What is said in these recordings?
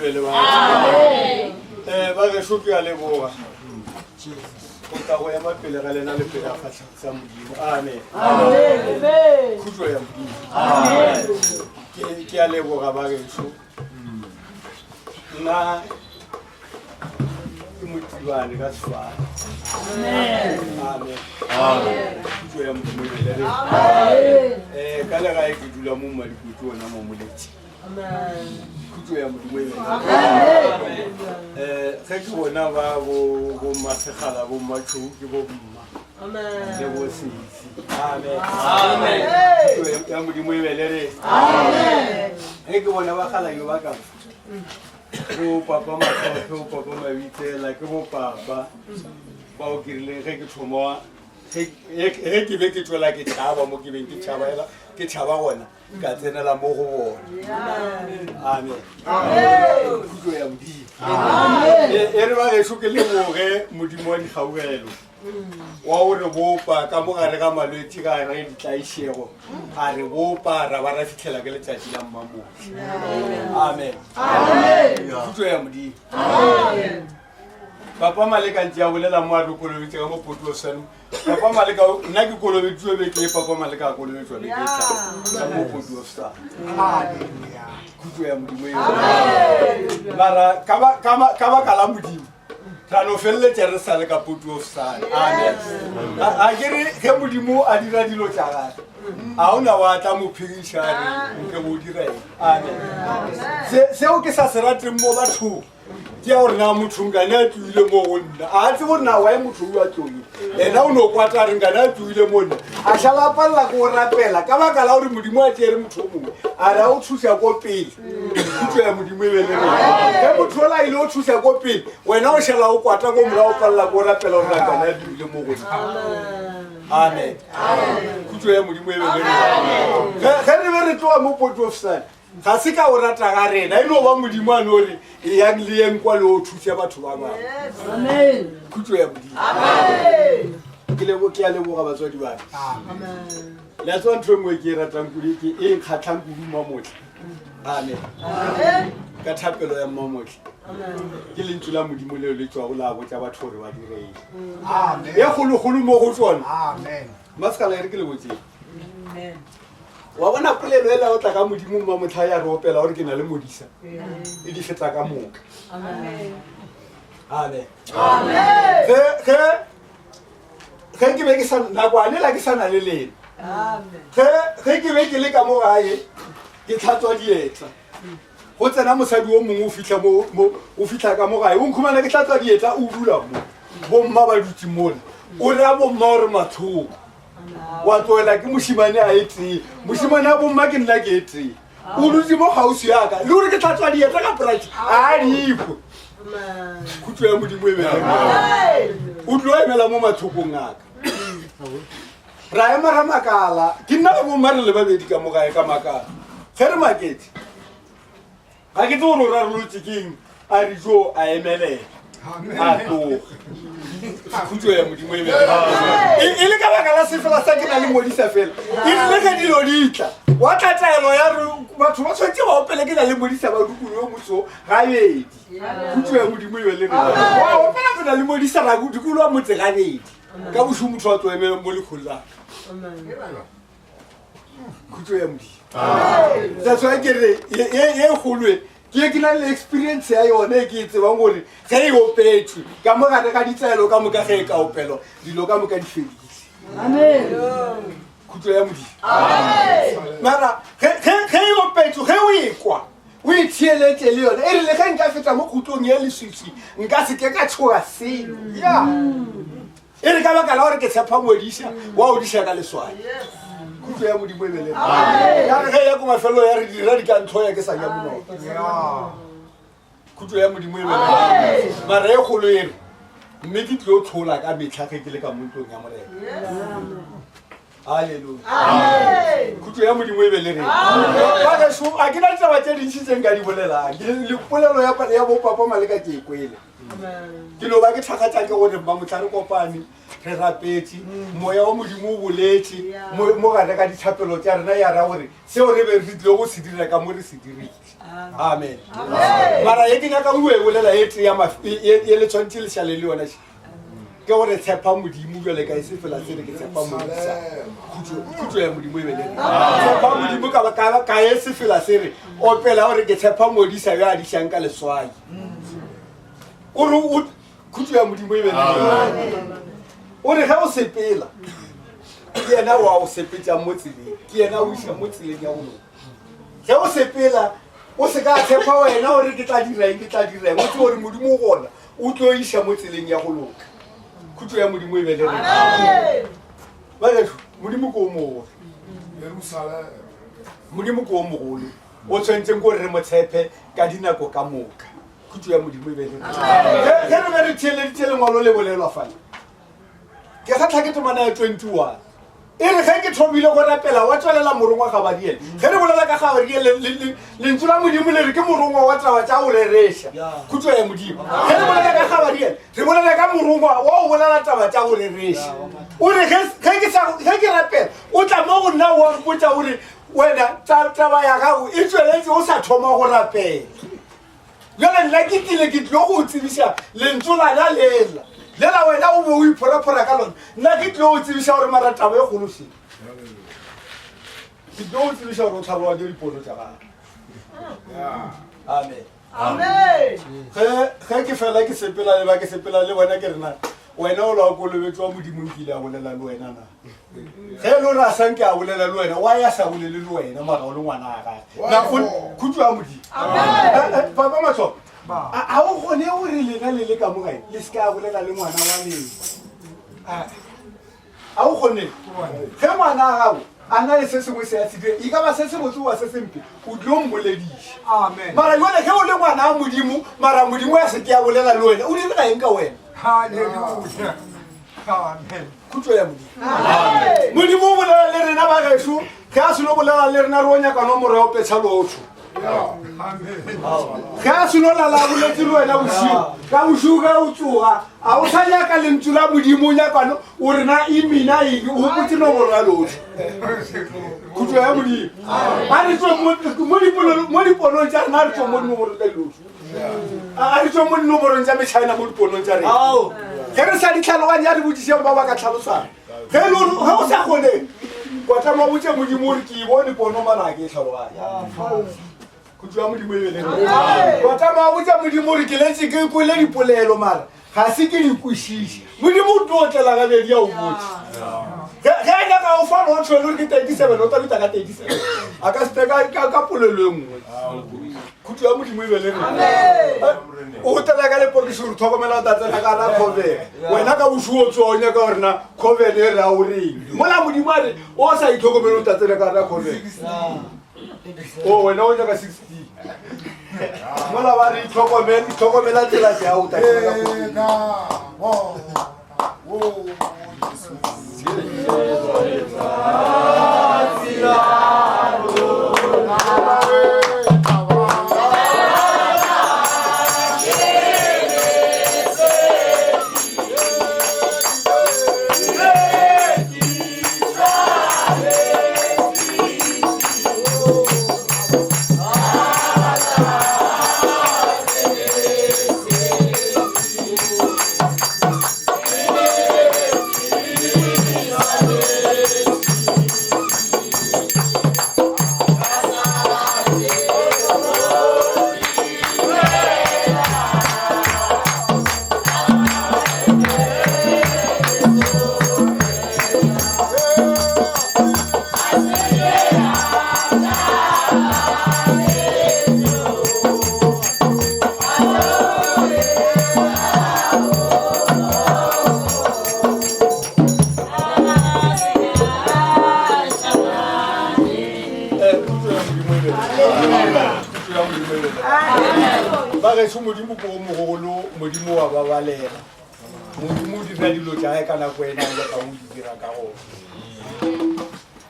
be le batho. Eh ba gešo ke a leboga. Go tla go ema pele ga lena le pele ga fatlhego sa Modimo. Amen. Amen. Khutšo ya Modimo. Amen. Ke ke a leboga ba gešo. Nna ke motibane ka sefane. Amen. Amen. Khutšo ya Modimo e be le rena. Eh ka legae ke dula mo Mmadikoti ona mo Moletši. Khutšo ya Modimo e be le rena. Eh ge ke bona ba bo bo Mmasegala bo Mmatšhou ke bo mma le bo sesi. Amen. Amen. Khutšo ya Modimo e be le rena. Amen. Ge ke bona ba galayo ba ka bo papa Matlhophe, bo papa Mabitsela, ke bo papa bao ke rileng ge ke thoma ge ge ke be ke tšwela ke tšhaba mo ke beng ke tšhabaela ke tšhaba gona ka tsenela mo go bona. Amen. Khutšo ya Modimo. E re ba gešo ke leboge Modimo wa dikgaugelo wa o re bopa ka mo gare ga malwetši ga re ditlaišego a re bopa ra ba ra fitlhela ke letšatši la mmamotlhe. Amen. Khutšo ya Modimo. Papa Maleka ntse a bolela mo a re kolobetše ka mo Port of Salem. Papa Maleka nna ke kolobetšwe beke e Papa Maleka a kolobetšwa beke e tlang ka mo Port of Salem. Khutšo ya Modimo e mara ka ba- ka ba- ka baka la Modimo ra no feleletša re sa le ka Port of Salem. Amen. A ke re ge Modimo a dira dilo tša gage a ona wa tla mo phediša a re nke bo dira eng. Amen. Seo ke sa se rateng mo bathong ke ya gore na motho nkane a tloile mo go nna a tsebe gore na wae motho o a tloile ena o no kwata a re nkane a tloile mo nna a šala a palela ko go rapela ka baka la gore modimo a tšere motho o mongwe a re a o thuša ko pele khutšo ya modimo e be le rena ge motho ola ile o thuša ko pele wena o šala o kwata ko morago o palela ko go rapela gore na nkane a tloile mo go nna amen khutšo ya modimo e be le rena ge re be re tloga mo port of sun Ga se ka o rata ga rena, e no ba Modimo a no re, eyang le yeng kwa le o thuše batho ba bangwe. Khutšo ya Modimo. Ke lebo ke a leboga batswadi ba ka. Le a tseba ntho e nngwe ke e ratang kudu ke e nkgatlhang kudu Mmamotle. Amen. Ka thapelo ya Mmamotle. Ke lentšu la Modimo leo le tšwago la botša batho gore ba dire eng. E kgolokgolo mo go tsona. Mmasekala e re ke le botseng. Wa bona polelo ela o tla ka Modimo mma motlha ya re opela gore ke na le modisa e di feta ka moka. Amen. Ge ge ge ke be ke sa nakwane la ke sa na le lena. Ge ge ke be ke le ka mo gae ke tlhatswa dietla. Go tsena mosadi o mongwe o fihla mo mo o fihla ka mo gae o nkhumana ke tlhatswa dietla o dula mo. Bomma ba dutse mola. O raya bomma gore mathoko. Wa tloela ke mošimane a e tee. Mošimane a bomma ke nna ke e tee. O dutse mo kgauswi ya ka. Le gore ke tlhatswa dietla ka poratšhe a dikwe. Khutšo ya Modimo e be le O tlo emela mo mathokong a ka. Ra ema ra makala. Ke nna le bomma re le babedi ka mo gae ka makala. Ge re maketše Ga ke tsebe gore o rarolotše ke eng, a re jo a emelela, a tloga. Khutšo ya Modimo e be e, e le ka baka la sefela sa ke na le modisa fela. E rile ge dilo di tla, wa tla taelo ya re batho ba tshwanetse ba opele ke na le modisa ba dikologe motse gabedi. Khutšo ya Modimo e be le rena. Wa opela ke na le modisa ra dikologa motse gabedi. Ka bošego motho a tlo emela mo lekgolo la ka. Khutšo ya Modimo. That's why ke re ye ye kgolo e ke ke na le experience ya yone e ke e tsebang gore ge e opetšwe ka mo gare ga ditaelo ka moka ge e ka opelwa dilo ka moka di fedile. Khutšo ya Modimo. Mara ge ge ge e opetšwe ge o e kwa o e theeletše le yone e re le ge nka feta mo khutlong ye leswiswi nka se ke ka tshoga selo. Yeah. E re ka baka la gore ke tshepa modiša wa o diša ka leswai. Khutšo ya Modimo e be le Ya re ge ya ko mafelelo ya re dira di ka ntlhoya ke sa ja monoko. Khutšo ya Modimo e be le Mara e kgolo e re mme ke tlilo tlhola ka metlha ge ke le ka mo ntlong ya Morena. Haleluya. Khutšo ya Modimo e be le rena. Ba gešo a ke na ditaba tše dintši tše nka di bolelang. Le polelo ya bo papa Maleka ke e kwele. Ke no ba ke thakgatša ke gore mma mohla re kopane. Re rapetše, Moya wa Modimo o boletše mo, mo gare ga dithapelo tša rena, ya ra gore seo re be re tlile go se dira ka mo re se dirile. Amen. Mara ye ke nyaka o e bolela e tee ya maf- e- e e le tshwanetse le šale le yona še. Ke gore tshepa Modimo bjale ka e se fela se re ke tshepa Modisa. Khutšo khutšo ya Modimo e be le nna. Tshepa Modimo ka ba ka ka e se fela se re opela gore ke tshepa Modisa yo a dišang ka leswai. O re o Khutšo ya Modimo e be le O re ge o sepela ke yena wa o sepetšang mo tseleng, ke yena o iša mo tseleng ya go loka. Ge o sepela o se ka tshepa wena gore ke tla dira eng, ke tla dira eng, o tsebe gore Modimo o gona, o tlo iša mo tseleng ya go loka. Khutšo ya Modimo e be le rena. Bagešo, Modimo ke o mogolo. Modimo ke o mogolo. O tshwanetseng gore re mo tshepe ka dinako ka moka. Khutšo ya Modimo e be le rena. Ge re be re theeleditše lengwalo le bolelwa fale, ke kgatlha ke temana ya 21 e re ge ke thomile go rapela wa tswelela morongwa Gabariele. Ge re bolela ka Gabariele, lentšu la Modimo le re ke morongwa wa taba tša go rereša. Khutšo ya Modimo. Ge re bolela ka Gabariele, re bolela ka morongwa wa go bolela taba tša go rereša. O re ge ke rapela, o tla mo go nna wa mpotša o re wena taba ya gago e tsweletše o sa thoma go rapela. Bjale nna ke tlile ke tlilo go o tsebiša lentšu lana lela, lela wena o be o iphoraphora ka lona. Nna ke tlilo go tsebiša gore mara taba e kgolo še. Ke tlilo go tsebiša gore o tlhaloganye dipono tša gago. Amen. Amen. Ge ge ke fela ke sepela le ba ke sepela le bona ke rena wena o la kolobetšwa Modimo nkile a bolela le wena na? Ge e le gore a sa nke a bolela le wena, why a sa bolele le wena mara o le ngwana a gage? Na o khutšo ya Modimo. Papa Matlho, a o kgone gore lena le le ka mo gae le se ka bolela le ngwana wa lena? A o kgone? Ge ngwana a gago a na le se sengwe se a se dira, e ka ba se se botse goba se sempe, o tlo mmolediša. Mara jwale ge o le ngwana a Modimo, mara Modimo a se ke a bolela le wena, o direga eng ka wena? Hallelujah. Amen. Khutšo ya Modimo. Modimo o bolela le rena ba gešo, ge a seno bolela le rena re o nyaka nomoro ya go petšha lotho. Ge a seno lala a boletse le wena bošego, ka bošego ge o tsoga, a o sa nyaka lentšu la Modimo, o nyaka no, o re na e mina eng, o gopotse nomoro ya lotho. Khutšo ya Modimo. A re tswe mo diponong tša rena, a re tswe mo dinomorong tša dilotho. A re tswe mo dinomorong tša metšhaena mo diponong tša rena. Ge re sa di tlhaloganye, a re botšišeng ba ba ka tlhalosang. Ge e le gore ge o sa kgone, wa tla mo botše Modimo gore ke e bone pono mara ga ke e tlhaloganye. Khutšo ya Modimo e be le rena. Wa tla mo botša Modimo gore ke letse ke kwele dipolelo mara ga se ke di kwešiše. Modimo o tlo tlela gabedi a o botše. Ge a nyaka go fa lotho e le gore ke 37, o tla ruta ka 37. A ka se tle ka polelo e nngwe. Khutšo ya Modimo e be le rena. O tlela ka lepokisi gore tlhokomela o tla tsena ka ra cover. Wena ka bošego o tsoa o nyaka gore na cover e ra o reng. Mola Modimo a re o sa itlhokomele o tla tsena ka ra cover. O wena o nyaka 16. Mola ba re itlhokomela itlhokomela tsela tša o tla tsena ka cover. Bagešo, Modimo ke o mogolo, Modimo wa babalela. Modimo o dira dilo tša gae ka nako ena a nyaka o di dira ka gona.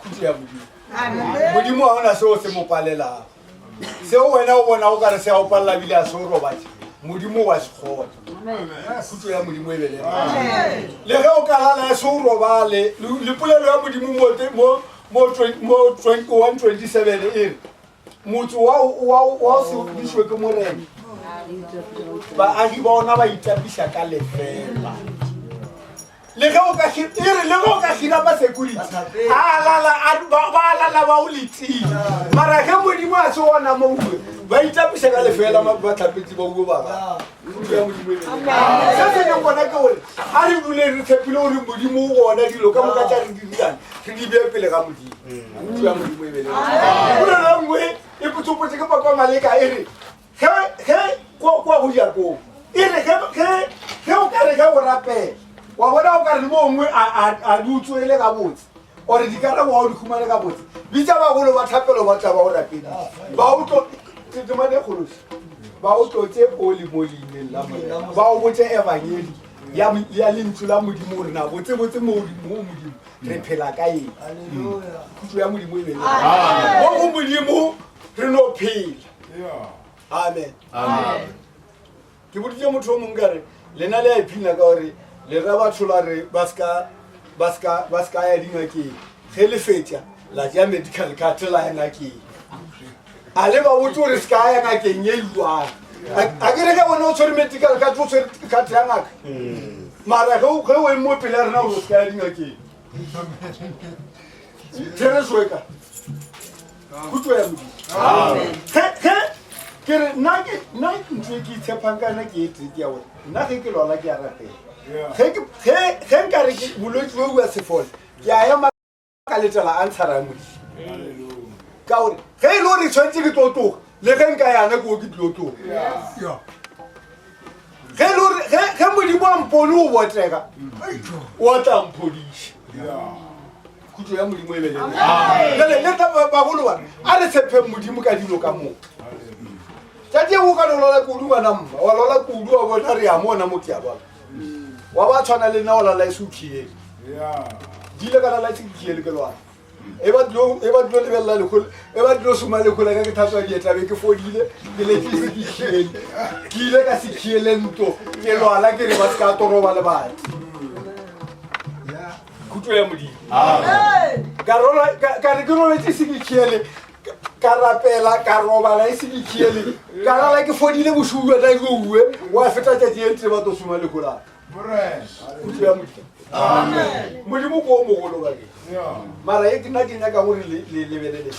Khutšo ya Modimo. Modimo ga ona seo se mo palelago. Seo wena o bonago kare se a o palela bile a se o robatše. Modimo wa se kgona. Khutšo ya Modimo e be le le ge o ka lala e se o robale. Le polelo ya Modimo mo mo mo mo 127 e re motse wa wa wa se dišwe ke Morena. Baagi ba ona ba itapiša ka lefela. Le ge o ka e re le ge o ka hira ma-security a lala ba lala ba o letile, mara ge Modimo a se ona mo uwe ba itapiša ka lefela batlhapetsi ba uwe ba ga ya Modimo e se se leng gona ke gore a re dule re tshepile gore Modimo o gona, dilo ka moka tša re di dirang re di bee pele ga Modimo. Ya Modimo e bele polelo e nngwe e potsopotse ke Papa Maleka e re ge ge kwa kwa go jakong e re ge ge ge o ka re ge o rapela wa bona o ka re le mongwe a a a di utswele gabotse ore dikarabo wa o di humane gabotse, bitsa bagolo ba thapelo ba tla ba o rapela ba o tlo temane kgolosi ba o tlotse oli mo leineng la Morena ba o botse evangeli ya ya lentšu la Modimo gore na botse botse mo mo Modimo re phela ka eng. Khutšo ya Modimo e be le mo go Modimo re no phela. Amen. Ke boditše motho o mongwe ka re lena le a iphina ka gore le ra batho la re ba ska ba ska ba ska ya dingakeng, ge le fetša la tšea medical card la ya ngakeng, a le ba botse gore se ka ya ngakeng ye jwang. A ke re ge bona o tshwere medical card, o tshwere card ya ngaka, mara ge o eme mo pele ya rena gore o se ka ya dingakeng. Therešo e ka khutšo ya Modimo. Ge ge ke re nna ke nna ntho e ke itshepang ka yona ke e tee, ke ya gore nna ge ke lwala ke a rapela. Ge ke ge ge nka re ke bolwetse bo bua sefole, ke a ema ka letela a ntshara ya Modimo, ka gore ge e le gore tshwanetse ke tlo tloga, le ge nka yana ko ke tlo tloga. Ge e le gore ge ge Modimo a mpone o botega, o tla mphodiša. Khutšo ya Modimo e be le jale le tla bagolo ba a re tshepeng Modimo ka dilo ka moka. Tšatši eo o ka no lwala kudu, ngwana mma, wa lwala kudu, wa bona re ya mona mo ke a lwala, wa ba tshwana le nna o lala e se o khiele di ile ka lala e se ke khiele ke lwala e ba dilo e ba dilo lebelela lekgolo e ba dilo soma lekgolo ka ke thatswa dietla be ke fodile ke letse ke khiele ke ile ka se khiele nto ke lwala ke re ba se ka toroba le batho. Khutšo ya Modimo. Ka rola ka re ke robetse se ke khiele, ka rapela ka robala e se ke khiele, ka lala ke fodile bošuwa ta jouwe wa feta tšatši e ntse ba to soma lekgola. Khutšo ya Modimo. Modimo ko o mogolo bakeng mara e ke nna ke nyaka gore le lebelele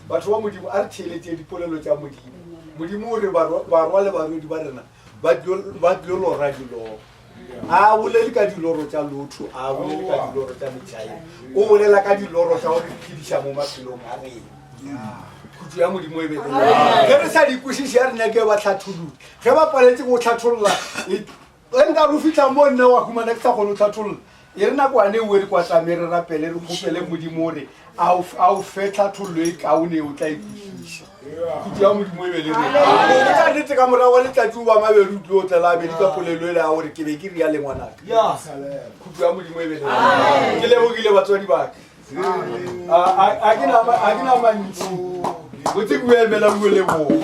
batho ba Modimo a re theeletse dipolelo tša Modimo. Modimo o re barwa le barwedi ba rena ba tlo lora diloro. A bolele ka diloro tša lotho, a bolele ka diloro tša metšhaeng, o bolela ka diloro tša gore phediša mo maphelong a rena. Khutšo ya Modimo e be le ge re sa di kwešiše ya re nyake ba tlhatholole. Ge ba paletse go tlhatholla, ge nka re o fitlha mo nna wa humana ke sa kgone go tlhatholla, e re nakwane ewe re kwatlame re rapele re kgopele Modimo gore a o fe tlhathollo e kaone o tla e kwešiša. Khutšo ya Modimo e be le rena. Ke tla nnete ka morago wa letšatši o ba mabedi o tlile o tlela abedi ka polelo ele ya gore ke be ke ria le ngwanaka. Khutšo ya Modimo e be le rena. Ke lebogile batswadi ba ka. A ke na mantši botse ke o emela bue leboga.